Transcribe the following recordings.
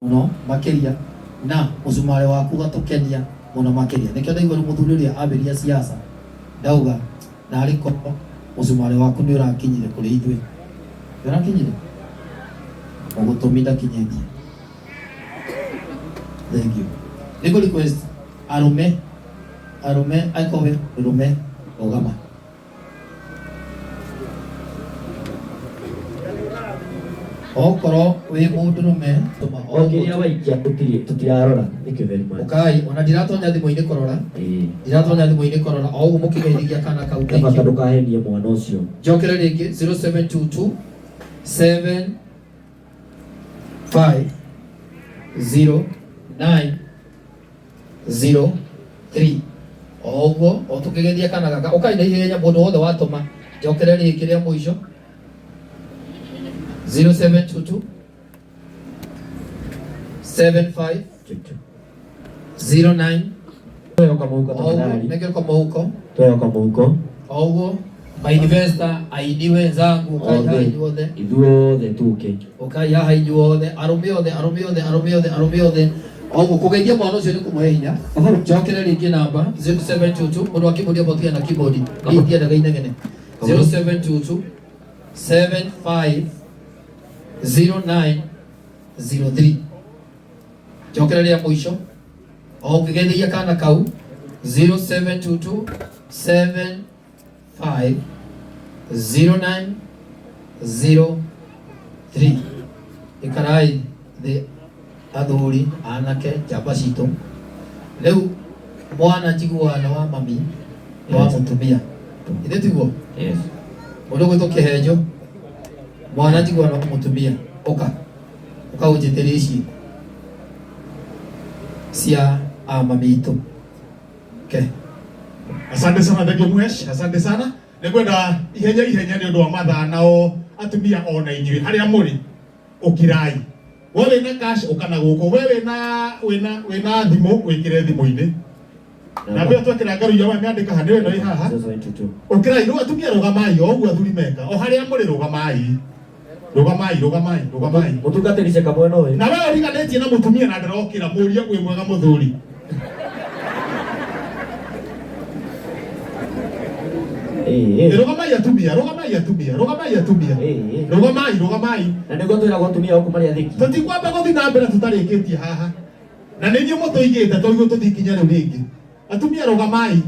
Mũno makĩria na mũcumarĩ waku ũgatũkenia mũno makĩria. Nĩkĩo ndaigua rĩu mũthuri ũrĩa ambĩrĩria siasa ndauga narĩ korwo mũcumarĩ waku nĩ ũrakinyire kũrĩ ithuĩ. Nĩ ũrakinyire? Mũgũtũmi ndakinyĩtie. Thank you. Nĩ ngũ request arũme, arũme angĩkorwo wĩ mũrũme rũgama. Okorwo wĩ mũndũrũme tũma O kĩrĩa waikia tũtirĩ tũtirarora. Thank you very much. Ũkai, ona ndiratonya thimũ-inĩ kũrora. Ĩĩ. Ndiratonya thimũ-inĩ kũrora o ũguo mũkĩgeithagia kana kau. He Thank bata you. ndũkahenie mwana ũcio. Njokere rĩngĩ 0722 7 5 0 9 0 3 o ũguo o tũkĩgeria kana gaka ũkai na ihenya mũndũ wothe watũma njokere rĩngĩ rĩa mũico 0722 75 09 Tweyoka mũhuko o ũguo tafadhali. nengere kwa mũhuko Tweyoka mũhuko. o ũguo mainvesta aini wenzangu ũkai haha Othe. inyuothe Ithuothe tũke. Ũkai haha inyuothe, arũme othe, arũme othe, arũme othe, arũme othe. O ũguo kũgeithia mwana ũcio nĩ kũmũhe hinya. Njokere rĩngĩ namba 0722 mũndũ wa keyboard amba ũtige na keyboard. Niĩ ndiendaga inegene. 0722 75 0903. Njokere rĩa mũico. O ũkĩgeithagia kana kau 0722 7 5 0 9 0 3 ikarai thĩ athuri anake njamba citũ rĩu mwana njiguano wa mami nĩ wa mũtumia ithe tiguo Yes. mũndũ gwĩtwo kĩhenjo mwana njiguano wa mũtumia ũka ũka ũnjĩtĩrie ici cia a mami itũ Okay. Asante sana thank you Mwesh, asante sana. Nĩngwenda ihenya ihenya nĩ ũndũ wa mathaa nao atumia ona inyuĩ harĩa mũrĩ ũkirai. We wĩna cash ũka na gũkũ, we wĩna wĩna wĩna thimũ wĩkĩre thimũ-inĩ. Namba ĩyo twekĩra ngaruiya wa mĩandĩka ha nĩyo ĩno ĩ haha. 022. Ũkĩrai rĩu atumia rũgamai o ũguo athuri meka o harĩa mũrĩ rũgamai. Rũgamai rũgamai rũgamai. Mũtungatĩri ceka mwena ũyũ. Na we ũriganĩtie na mũtumia na ndarokĩra mũrie wĩ mwega mũthuri. Ĩĩ, ĩĩ. Rũgamai atumia, rũgamai atumia, rũgamai atumia. Ĩĩ, ĩĩ. Rũgamai, rũgamai. Na nĩguo twĩragwo atumia gũkũ marĩ athĩki. Tũtikwamba gũthiĩ na mbere tũtarĩkĩtie haha. Na nĩ inyuĩ mũtũigĩte twaigua tũthiĩ ikinya rĩu rĩngĩ. Atumia rũgamai.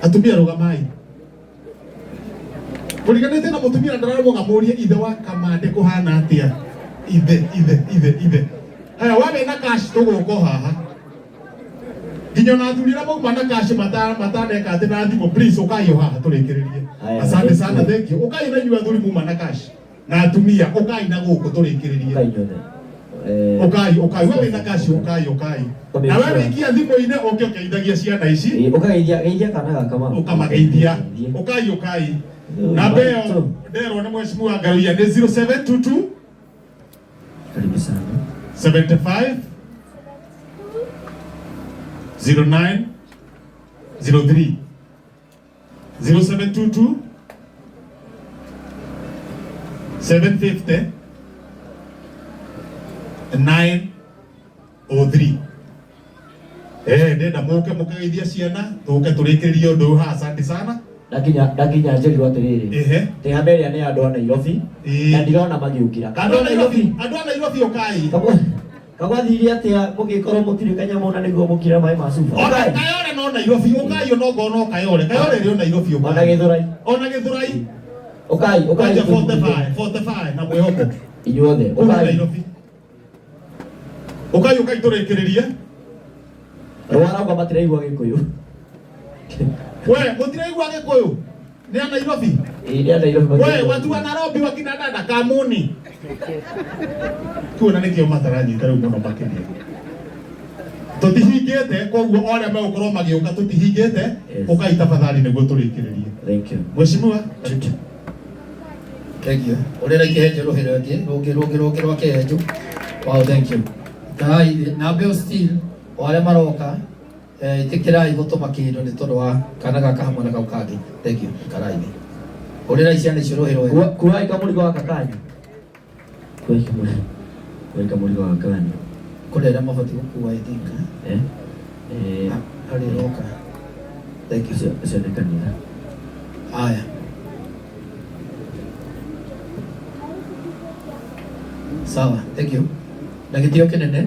Atumia rũgamai. Mũriganĩte na mũtumia na ndararemwo ngamũrie ithe wa kamande kũhana atĩa. Ithe, ithe, ithe, ithe. Haya, we wĩna cash tũgũka o haha. Nginya ona athuri arĩa mauma na cash mataneka atĩ na thimũ, please ũkai o haha tũrĩkĩrĩrie. Haya, Asante thank sana, you. thank you. Ũkai na inyuĩ athuri muma na cash. Na atumia, ũkai na gũkũ tũrĩkĩrĩrie. Ũkai inyuothe. Eh, Ũkai, ũkai, we wĩna cash ũkai, ũkai. Na we wĩikia thimũ-inĩ ũke ũkĩgeithagia ciana ici. Ĩĩ, ũkageithia geithia kana gaka mama. Ũkamageithia. Geithie. Ũkai, ũkai. Namba ĩyo nderwo nĩ mheshimiwa Ngaruiya nĩ 0722 Karibu sana. 75 09 03 0722 750 903 Eh, ndenda mũke mũkageithia ciana tũke tũrĩkĩrĩrie ũndũ ũyũ haha asante sana Ndakinya ndakinya njĩrirwo atĩrĩrĩ. Ehe. Tĩhame ĩrĩa nĩ andũ a Nairobi. Ĩĩ. Na ndirona magĩũkĩra. Andũ a Nairobi, andũ a Nairobi ũkai. Kagwathire atĩa mũgĩkorwo mũtirĩ kanyamũ na nĩguo mũkire maĩ ma cuba? Ona Ũkai. Kayore no Nairobi, ũkai ona okorwo no Kayore. Kayore ĩrĩ o Nairobi ũkai. Ona Gĩthũrai. Ona Gĩthũrai. Ũkai, ũkai. Kwanja 45, 45 na mwĩhoko. Inyuothe, Kũu ũkai. Nairobi. Ũkai ũkai tũrĩkĩrĩrie. Rwarauga matiraigua Gĩkũyũ. We, mũtiraigua Gĩkũyũ? Nĩ a Nairobi? Ĩĩ, nĩ a Nairobi We, matiraigua. watu wa Nairobi wakina dada kamuni. Kuona nĩkĩo mataranyita rĩu mũno makĩria. Tũtihingĩte koguo o arĩa megũkorwo magĩũka tũtihingĩte Yes. ũkai tafadhali nĩguo tũrĩkĩrĩrie. Thank you. Mheshimiwa, karibu. Thank you. Ũrĩra kĩhenjo rũhĩ rũngĩ rũngĩ rũngĩ rũngĩ rwa kĩhenjo. Wow, thank you. Ikarai thĩ. Namba ĩyo still o arĩa maroka eh, ĩtĩkĩrai gũtũma kĩndũ nĩ tondũ wa kana gaka hamwe na kau kangĩ. Thank you. Ikarai thĩ. Ũrĩrai ciana icio rũhĩ rwega. Kuai kamũrigo gaka kanyu. Kuweka mũrigo wa ngano. Kũrĩ arĩa mabatiĩ gũkua, I think. Eh? Eh, Harĩ roka. Thank you. Ũcio nĩ kanitha. Haya. Sawa, thank you. Na gĩtĩo kĩnene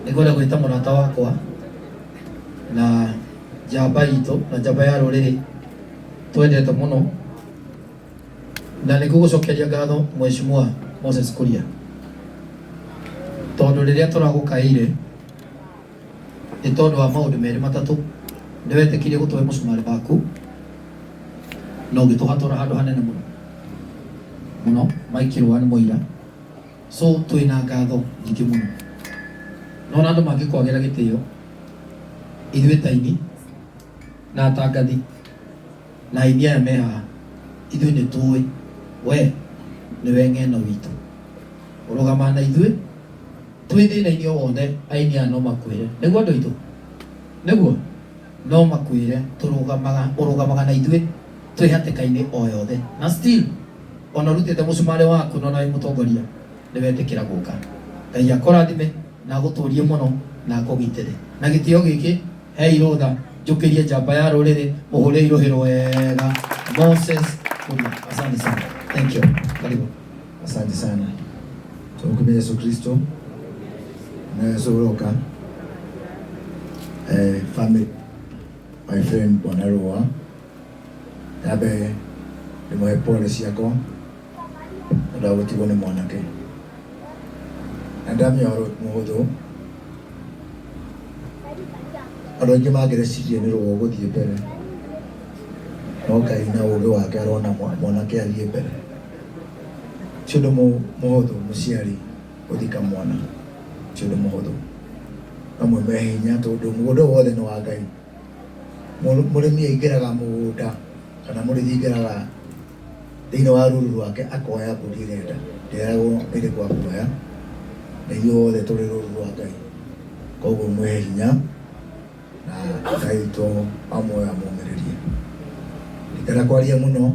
nĩngwenda gwĩta mũrata wakwa na njamba itũ na njamba ya rũrĩrĩ twendete mũno, na nĩngũgũcokeria ngatho Mheshimiwa Moses Kuria, tondũ rĩrĩa tũragũkaĩire nĩ tondũ wa maũndũ merĩ matatũ, nĩwetĩkirie gũtũhe mũcumarĩ waku na ũgĩtũhatũra handũ hanene mũno mũno. Mike Rũa nĩ mũira, so twĩna ngatho nyingĩ mũno. No na andũ mangĩkwagĩra gĩtĩo, ithuĩ ta aini na atangathi na aini aya me haha, ithuĩ nĩ tũĩ we nĩwe ng'eno witũ, ũrũgamaga na ithuĩ twĩ thĩna-inĩ o wothe. Aini aya no makwĩre nĩguo, andũ aitũ nĩguo no makwĩre tũrũgamaga, ũrũgamaga na ithuĩ twĩ hatĩka-inĩ o yothe, na still ona ũrutĩte mũcumarĩ waku no nawe mũtongoria nĩwetĩkĩra gũka. Ngai akũrathime na agũtũrie mũno na akũgitĩre. Na gĩtĩo gĩkĩ hei rũtha njũkĩrie njamba ya rũrĩrĩ, mũhũre irũhĩro wega, Moses Kuria. Asante sana, thank you, karibu. Asante sana. Tumkumbuke Yesu Kristo na Yesu uroka. Family, my friend Bwana Rũa, nyambe ndĩmũhe pole ciakwa nĩ ũndũ wa gũtigwo nĩ mwanake. Na ndamenya ũhoro mũhũthũ, andũ aingĩ mangĩreciria nĩ Rũa ũgũthiĩ mbere, no Ngai na ũũgĩ wake arona mwanake athiĩ mbere. Ti ũndũ mũhũthũ mũciari gũthika mwana, ti ũndũ mũhũthũ. No mwĩme hinya tondũ mũgũnda ũyũ wothe nĩ wa Ngai. Mũrĩmi aingĩraga mũgũnda kana mũrĩithi aingĩraga thĩinĩ wa rũru rwake akoya mbũri ĩrĩa enda, nderagwo ĩrĩkũ akuoya, na ithuothe tũrĩ rũru rwa Ngai. Koguo mwĩhe hinya na Ngai witũ wa muoyo amũmĩrĩrie. Ndikenda kwaria mũno.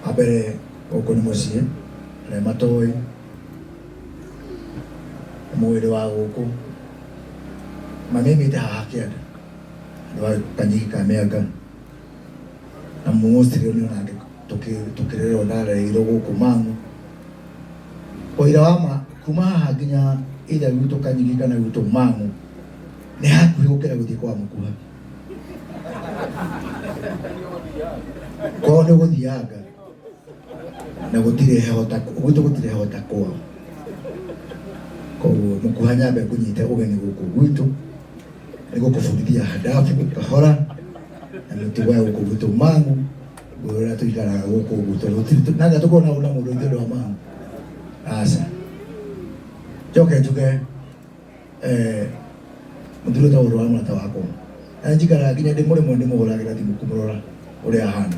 Wa mbere gũkũ nĩ mũciĩ, arĩa matoĩ nĩ mũwĩrĩ wa gũkũ. Mami aimĩte haha kĩanda, handũ ha kanyigi ka mĩanga, na mostly nĩ onake tũkĩrerwo ndarereirwo gũkũ Mang'u. Ũira wa ma kuma haha nginya either gwitũ Kanyigi kana gwitũ Mang'u nĩ hakuhĩ gũkĩra gũthiĩ kwa Mũkuha. Kwao nĩ ũgũthianga na gũtirĩ heho ta gwitũ, gũtirĩ heho ta kwao. Koguo Mũkuha, nyambe ngũnyite ũgeni gũkũ gwitũ, nĩ gũkũbundithia hadabu kahora na mĩtugo ya gũkũ gwitũ Mang'u, ũrĩa tũikaraga gũkũ gwitũ. Gũtirĩ na tũkorwo na mũndũ ithe wa Mang'u, aca. Njoke njuge mũthuri ũtagwo wa mũrata wakwa, na njikaraga nginya ndĩ mũrĩmwe ndĩmũhũragĩra thimũ kũmũrora ũrĩa ahana,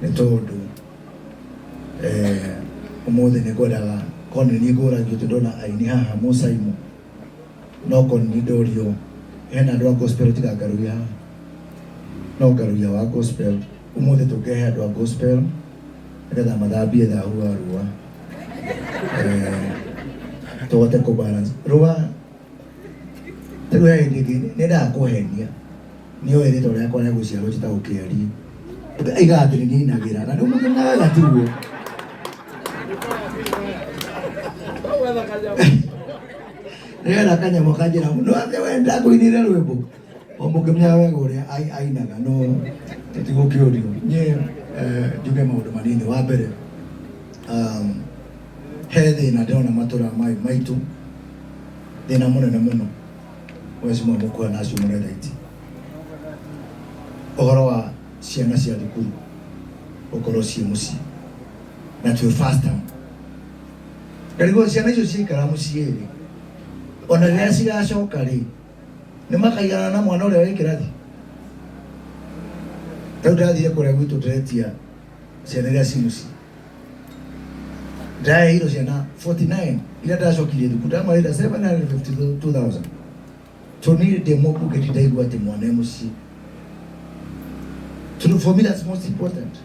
nĩ tondũ ũmũthĩ nĩ ngwendaga korwo nĩ niĩ ngũragio, tondũ ndona aini haha mũcaimo, no korwo nĩ ndorio hena andũ a gospel tiga Ngaruiya haha, no Ngaruiya wa gospel, ũmũthĩ tũngĩhe andũ a gospel nĩgetha mathambie thahu wa Rũa, tũhote kũ balance Rũa. Tarĩu he hĩndĩ ĩngĩ nĩendaga kũhenia, nĩoĩ rĩtwa rĩakwa rĩa gũciarwo njĩtagwo Kĩarie, aigaga atĩ nĩ niĩ ainagĩra, na rĩu mũkĩmenyaga wega tiguo. Nĩgetha kanyamũ kanjĩra no atĩ we ndakũinĩire rwĩmbo o mũkĩmenyaga wega ũrĩa ainaga, no tũtigũkĩũrio. Niĩ njuge maũndũ manini. Wa mbere, he thĩna ndĩrona matũra maitũ, thĩna mũnene mũno, Mheshimiwa Mũkuha na acio mũretha ũhoro wa ciana cia thukuru gũkorwo ciĩ mũciĩ na twĩ first term. Ngarigwo ciana icio ciaikara mũciĩ rĩ, ona rĩrĩa cigacoka rĩ, nĩ makaigana na mwana ũrĩa wĩ kĩrathi? Rĩu ndathire kũrĩa gwitũ, ndĩretia ciana iria ci mũciĩ, ndĩraheirwo ciana 49 iria ndacokirie thukuru, ndamarĩra 752,000. So niĩ ndĩ mũmbunge ndindaigua atĩ mwana e mũciĩ, tondũ for me that's most important.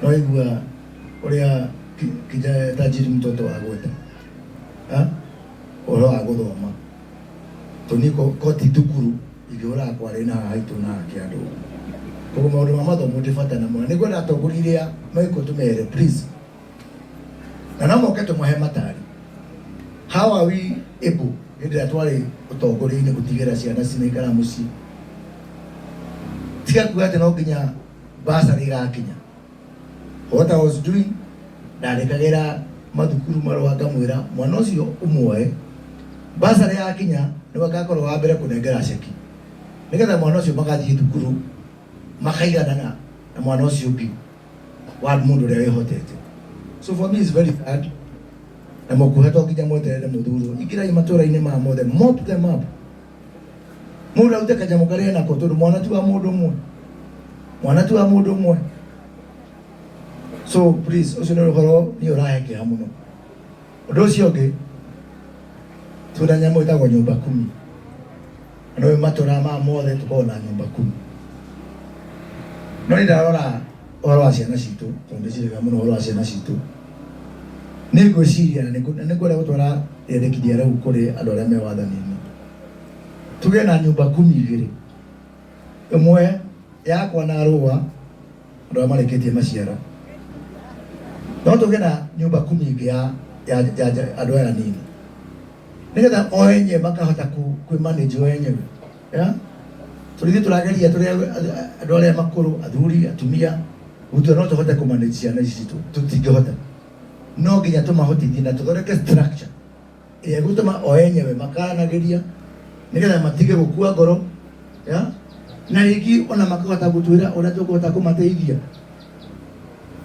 No igua uria kijana tajiri mtoto wa gweta ũhoro wa gũthoma tũniko koti thukuru ingĩhũra kwarĩ na haha haitũ na kĩandũ koguo maũndũ ma mathomo ndĩ bata namo na nĩngwenda atongoria iria mekwo tũmere please na no moke tũmahe matari. How are we able hĩndĩ ĩrĩa twarĩ ũtongoria-inĩ gũtigĩra ciana cinaikara mũciĩ tiga kuga atĩ no nginya basarĩ ĩgakinya. What I was doing, ndandĩkagĩra mathukuru marũa ngamwĩra mwana ũcio ũmuoe basarĩ yakinya nĩwe ngakorwo wa mbere kũnengera ceki nĩgetha mwana ũcio magathiĩ thukuru makaiganana na mwana ũcio ũngĩ wa mũndũ ũrĩa wĩhotete. So for me it's very sad na mũkuhe to nginya mweterere mũthurwo ingĩrai matũra-inĩ ma mothe, mop them up, mũndũ arute kanyamũ karĩa nako tondũ mwana ti wa mũndũ ũmwe, mwana ti wa mũndũ ũmwe. So please, ũcio nĩ ũhoro niĩ ũrahe kĩeha mũno. Ũndũ ũcio ũngĩ, twĩna nyamũ ĩtagwo nyũmba kumi na nĩ matũra ma mothe tũkoragwo na nyũmba kumi, no nĩ ndarora ũhoro wa ciana citũ tondũ ndĩciragia mũno ũhoro wa ciana citũ nĩ ngwĩciria na nĩ ngwenda gũtwara rĩendekithia rĩu kũrĩ andũ arĩa me wathani-inĩ tũgĩe na nyũmba kumi igĩrĩ, ĩmwe yakwa na rũa andũ arĩa marĩkĩtie maciara, no tũgĩe na nyũmba kumi ĩngĩ ya andũ aya nini nĩgetha o enyewe makahota kwĩ manage o enyewe ya tondũ ithuĩ tũrageria tũrĩ andũ arĩa makũrũ, athuri, atumia, gũtua no tũhote kũ manage ciana ici citũ, tũtingĩhota. No nginya tũmahotithie na tũthondeke structure ĩrĩa ĩgũtũma o enyewe makaranagĩria nĩgetha matige gũkua ngoro ya na rĩngĩ ona makahota gũtwĩra ũrĩa tũkũhota kũmateithia.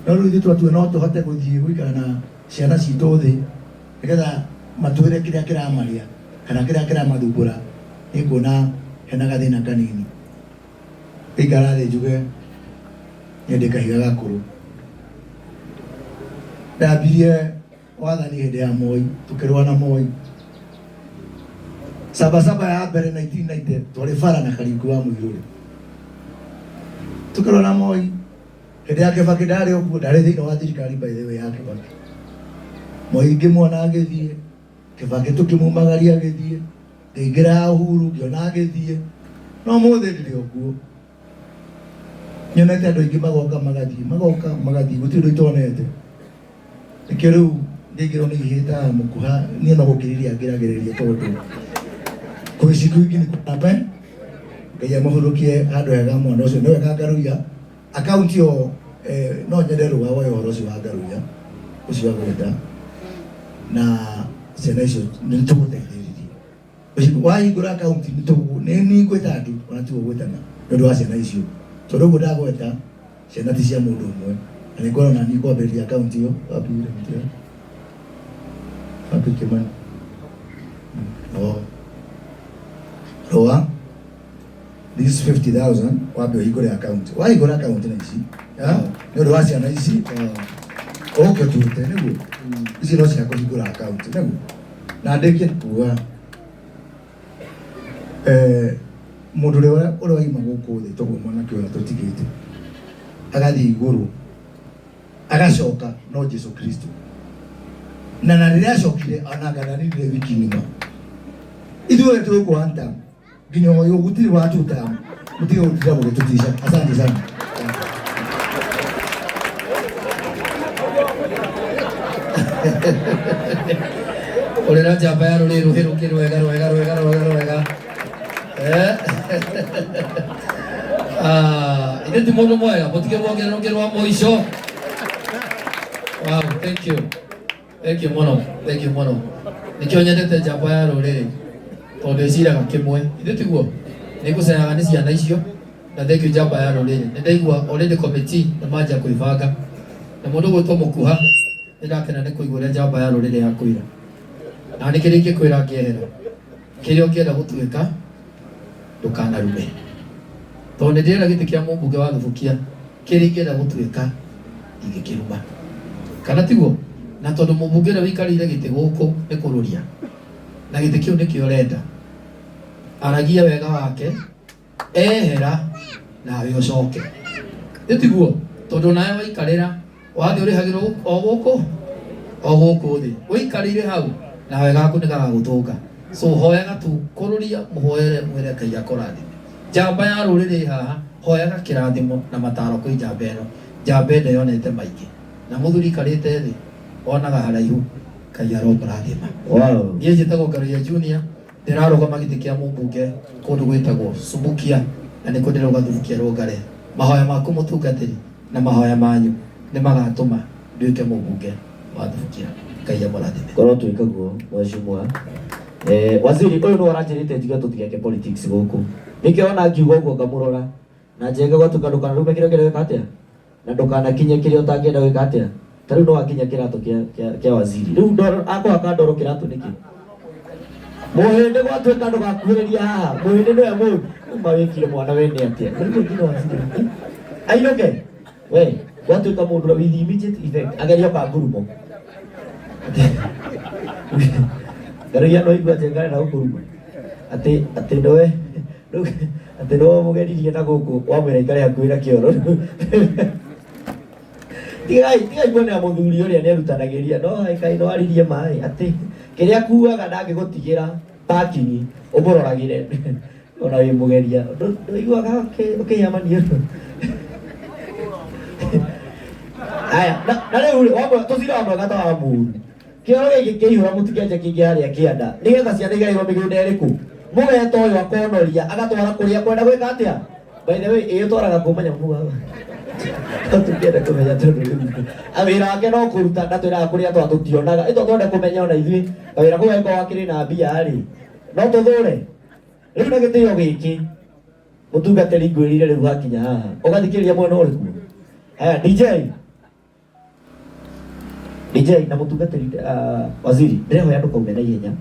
No rĩu ithuĩ twatua no tũhote gũthiĩ gũikara na ciana citũ thĩ nĩgetha matwĩre kĩrĩa kĩramarĩa kana kĩrĩa kĩramathumbũra, nĩ kuona hena gathĩna kanini. Ikara thĩ njuge niĩ ndĩ kahiga gakũrũ, ndambirie wathani hĩndĩ ya Moi, tũkĩrũa na Moi Sabasaba ya mbere 1990, twarĩ bara na Kariuki wa Mũirũrĩ tũkĩrũa na Moi. Hĩndĩ ya Kibaki ndarĩ ũguo, ndarĩ thĩinĩ wa thirikari by the way ya Kibaki. Moi ngĩmuona agĩthiĩ, Kibaki tũkĩmumagaria agĩthiĩ, ngĩingĩra ya Uhuru ngĩona agĩthiĩ, no mũthĩ ndĩrĩ o kuo. Nyonete andũ aingĩ magoka magathiĩ, magoka magathiĩ, gũtirĩ ũndũ itonete. Nĩkĩo rĩu ngĩingĩrwo nĩ ihĩta mũkuha niĩ no gũkirĩrĩria ngĩragĩrĩria tondũ kuishi kwingi ni kũrambe. Ngai amũhurũkie handũ hega mwana ũcio nĩ wega. Ngaruia akaunti ĩyo no nyende rũa woe ũhoro ũcio wa Ngaruiya ũcio agweta na ciana icio nĩ tũgũteithĩrĩria wahingũra akaunti nĩ nĩ ngwĩta andũ ona tigo gwĩtana nĩ ũndũ wa ciana icio tondũ ũguo ndagweta ciana ti cia mũndũ ũmwe na nĩ ngorwo nani kwambĩrĩria akaunti ĩyo. Wapi yule mtu wapi Kimani? Oh, Rũa, this 50,000 wambe ũhingũre account, wahingũra account na ici ya nĩ ũndũ wa ciana ici ũke tuĩte nĩguo ici no cia kũhingũra account nĩguo na ndĩkie kuga mũndũ ũrĩa ũrĩa waima gũkũ thĩ toguo mwanake ũrĩa tũtigĩte agathiĩ igũrũ agacoka no Jesu Kristo na rĩrĩa acokire ona ngananirire wiki ng'ima ithuothe twĩ gũkũ one term nginya ũyũ gũtirĩ wa two term mũtige gũtinda mũgĩtũtica. Asante sana. Ũrĩra njamba ya rũrĩrĩ rũhĩrũkĩ rwega rwega rwega rwega rwega. Ah, ithe ti mũndũ mwega mũtige muongerera rũngĩ rwa mũico. Wow, thank you, thank you mũno, thank you mũno. Nĩkĩo nyendete njamba ya rũrĩrĩ tondũ ĩciraga kĩmwe ithe tiguo nĩ gũcehaga nĩ ciana icio na thank you njamba ya rũrĩrĩ. Nĩ ndaigua already committee nĩ manjia kwĩbanga na mũndũ gwĩtwo mũkuha. Nĩ ndakena nĩ kũigua ũrĩa njamba ya rũrĩrĩ yakwĩra na nĩ kĩrĩa ingĩkwĩra ngĩehera kĩrĩa ũngĩenda gũtuĩka ndũkanarume tondũ nĩ ndĩrenda gĩtĩ kĩa mũmbunge wa Thubukia kĩrĩa ingĩenda gũtuĩka ingĩkĩruma kana tiguo na tondũ mũmbunge ũrĩa wĩikarĩire gĩtĩ gũkũ nĩ kũrũria na gĩtĩ kĩu nĩkĩo ũrenda aragia wega wake ehera nawe ũcoke nĩ tiguo tondũ nawe waikarĩra. Wathiĩ ũrĩhagĩrwo o gũkũ o gũkũ thĩ ũikarĩire hau na wega gaku nĩ gagagũtũnga. So hoyaga tu kũrũria mũhoere mwĩre Ngai akũrathime. Njamba ya rũrĩrĩ haha hoyaga kĩrathimo na mataro kwĩ njamba ĩno. Njamba ĩno yonete maingĩ na mũthuri ikarĩte thĩ onaga haraihu. Ngai aromũrathima. Wow. Niĩ njĩtagwo Ngaruiya Junior, ndĩrarũgama gĩtĩ kĩa mũmbunge kũndũ gwĩtagwo Subukia na nĩkuo ndĩrauga Thubukia Rũngare. Mahoya maku mũtungatĩri na mahoya manyu nĩ magatũma nduĩke mũmbunge wa Thubukia. Ngai amũrathime. Korwo twĩka guo mheshimiwa. Waziri ũyũ nĩwe ũranjĩrĩte njigue tũtigeke politics gũkũ. Nĩkĩo ona ngiuga ũguo ngamũrora na njenga gwatuĩka ndũkanarume kĩrĩa ũngĩenda gwĩka atĩa na ndũkanakinye kĩrĩa ũtangĩenda gwĩka atĩa. Ta rĩu no wakinya kĩratũ kĩa waziri. Rĩu ndoro akũhaka ndoro kĩratũ nĩkĩ? Mũhĩndĩ gwatuĩka ndũgakuhĩrĩria haha. Mũhĩndĩ nĩwe mũru. Uma wĩkire mwana we nĩ atĩa? Rĩu nginya waziri. Ainũke. We gwatuĩka mũndũ ũrĩa with immediate effect agerio kangurumo. Ngaruiya no igua njenga arenda gũkũruma. Atĩ atĩ nĩwe atĩ nĩwe ũmũgeririe na gũkũ wamwĩra aikare hakuhĩ na kĩoro. Tigai tigai kuonera mũthuri ũrĩa nĩerutanagĩria no kaĩ no aririe maĩ atĩ kĩrĩa akuaga ndangĩgũtigĩra parking ũmũroragĩre ona wĩ mũgeria ndũiguaga ũkĩhĩa maniũrũ. Aya na rĩu rĩ wamwe tũcira wa mwega ta wa mũru kĩoro gĩkĩ kĩihũra mũtikenje kĩngĩ harĩa kĩanda nĩgetha ciana igaĩrwo mĩgũnda ĩrĩkũ mũgeta ũyũ akonoria agatwara kũrĩa kwenda gwĩka atĩa. By the way ĩĩ ũtwaraga kũ manyamũ haha tũngĩenda kũmenya tondũ rĩu wĩra wake no kũruta ndatwĩraga kũrĩa twa tũtionaga ĩto twende kũmenya ona ithuĩ kawĩra kau gagĩkorwo gakĩrĩ na mbia rĩ no tũthũre rĩu na gĩtĩo gĩkĩ mũtungatĩri ngwĩrire rĩu wakinya haha ũgathikĩrĩria mwena ũrĩkũ. Haya DJ DJ na mũtungatĩri waziri ndĩrehoya ndũkaume na ihenya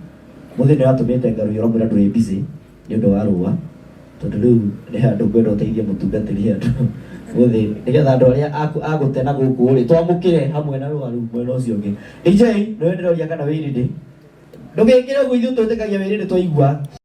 mũthĩ nĩ ũratũmĩte Ngaruiya ũramwĩra ndũrĩ busy nĩ ũndũ wa rũa tondũ rĩu nĩ handũ ngwenda ũteithie mũtungatĩri handũ mũthĩ nĩgetha andũ arĩa agũte na gũkũ rĩ twamũkĩre hamwe na rũa rĩu mwena ũcio ũngĩ. DJ nĩwe ndĩroria kana wĩ ready ndũgĩkĩre ũguo ithuĩ twĩtĩkagia wĩ ready twaigua.